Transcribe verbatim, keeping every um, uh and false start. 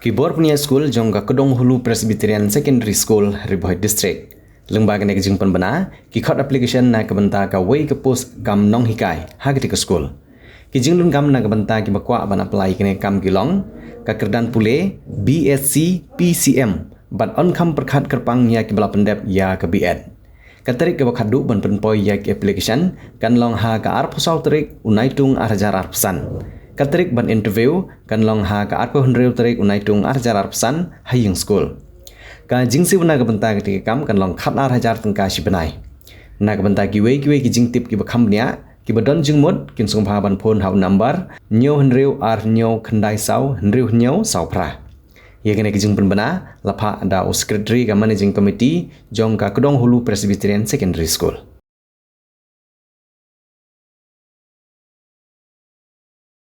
Ki bor pynïaid skul jong ka Kdong Hulu Presbyterian Secondary School, Ri Bhoi District, lyngba kane ka jingpynbna, ki khot application na ka bynta kawei ka post kam nonghikai ha katei ka skul. Ki jingdonkam na ka bynta kiba kwah ban apply kane ka kam ki long: ka kyrdan pule B Sc P C M bad yn kham pyrkhat kyrpang ïa kiba la pyndep ïa ka B.Ed. Ka tarik kaba khatduh ban pynpoi ïa ki application kan long ha ka arphew saw tarik u Naitung ar hajar arphew san. Ka tarik ban interview kan long ha ka arphew hynriew tarik u Naitung ar hajar arphew san ha ïing skul. Ka jingsiew na ka bynta katei ka kam kan long khatar hajar tyngka shi bnai. Na ka bynta kiwei kiwei ki jingtip kiba kham bniah, kiba don jingmut, kin sngewbha ban phone ha u number hynñiew hynriew ar hynñiew khyndai saw hynriew hynñiew saw phra. Ïa kane ka jingpynbna la phah da u Secretary ka Managing Committee jong ka Kdong Hulu Presbyterian Secondary School.